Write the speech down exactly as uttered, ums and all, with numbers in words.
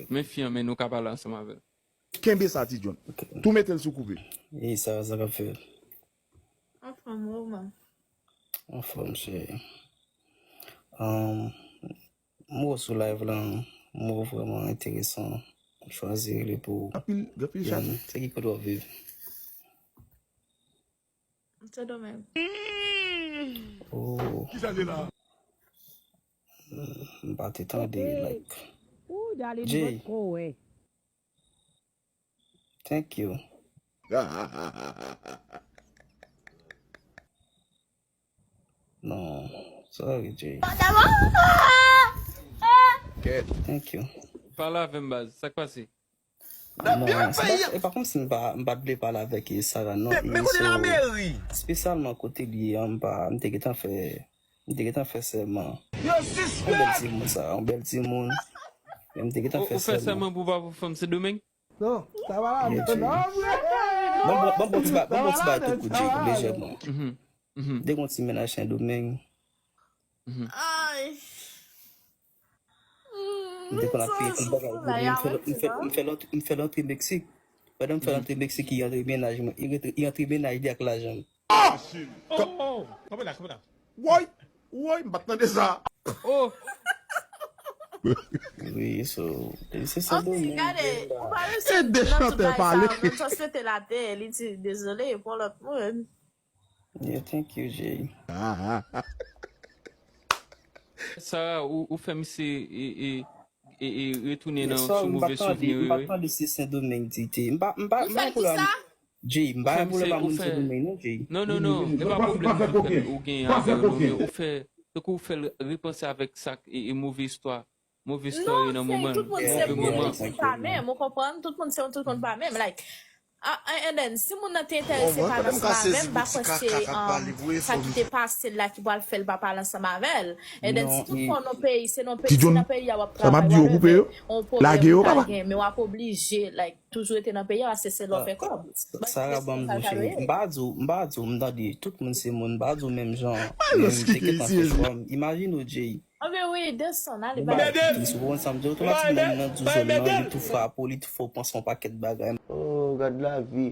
Men fi an, men nou ka pale ansanm avè l. Kenbe sa, Ti John. Tou mete l sou koupe. E sa, sa k ap fèt? Anfòm, Roman. Anfòm, cheri. Um, mo sou live la, mo vrèman enteresan. Chwazi rele pou Anpil, anpil chat. Se ki kote w ap viv? Sendomeng. Oh, Ki sa li la? m pa te tande, like. Ooh, dale, Jay. Mwen kowe. Thank you. Non, sorry, Jay. Thank you. Pale avè m, baz. Sa k pase? Non, se pa, e pa kòmsi m pa, m pa t vle pale avèk Sarah, non. Men kote la meri? Espesyalman kote l ye an, m pa, m te gentan fè, m te gentan fè sèman. Yon bèl timoun sa, yon bèl timoun. Men m te gentan Ou, fè ou fè sèman. Sèman pou pa pou fanm Sendomeng? Non, sa va la. Yeah, Jay. Non, vre. Ban m, ban m bon ti ba, ban m bon ti ba Sa va tout la, kou, sa Jay, va la. lejèman. M te gon ti mennaj Sendomeng. Ay. M te konn ap peye tout bagay pou li. M fè, m fè, m fè, lant- m fè lantre Meksik. Pandan m fè lantre Meksik, li rantre mennaj mwen. Li rantre, li rantre mennaj li ak lajan m. Oh, oh, oh. Kanpe la, kanpe la. Woy, woy, m pa t tande sa. Oh! Wi, so, se Anfin, Sendomeng. Gade, ou pa Se de chantè pale. Menm sa swete la te, li di dezole pou lòt moun. Yeah, thank you, Jay. Sarah, ou, ou fè misye e, e, e, e retounen nan Sorry, sou m pa move tande, souvni m pa yo. tande si Sendomeng di te. M pa, m pa, Ou m pa fè pwoblèm. kisa? Jay, m pa Ou fè gen pwoblèm misye, ak ou moun fè- Sendomeng, non, Jay. Non, non, non. E pa pwoblèm ou fè ou gen avè yo, non, men ou fè, tankou ou fè l repanse avèk sa k, e, e move istwa. Move istwa Non, nan se moman. Tout moun se Move moun, tout moman. moun se pa menm, ou konprann? Tout moun se tout moun pa menm. Like, ah, and then, si moun nan te enterese pa nan sa avè m, m pa kwè se um, sa ki te pase l la ki pral fè l pa pale ansanm avè l. And then, si tout fwa nan peyi, se nan peyi, se nan peyi a w ap travay, w ap leve, yon pwoblèm ou ta gen, men w ap oblije, like, toujou rete nan peyi a, paske se la w fè kòb. Sarah, ban m bon cheri. M pa di w, m pa di w, m tande, tout moun se moun, m pa di w menm jan, men m te gentan fè chwa m. Imajine w, Jay. Anben wi, desann, ale Bon, bay. bagay, tris, ou konprann sa m di w, otomatikman moun nan di w zòn nan, li tou frape w, li tou fè w panse yon pakèt bagay. Oh, gad lavi.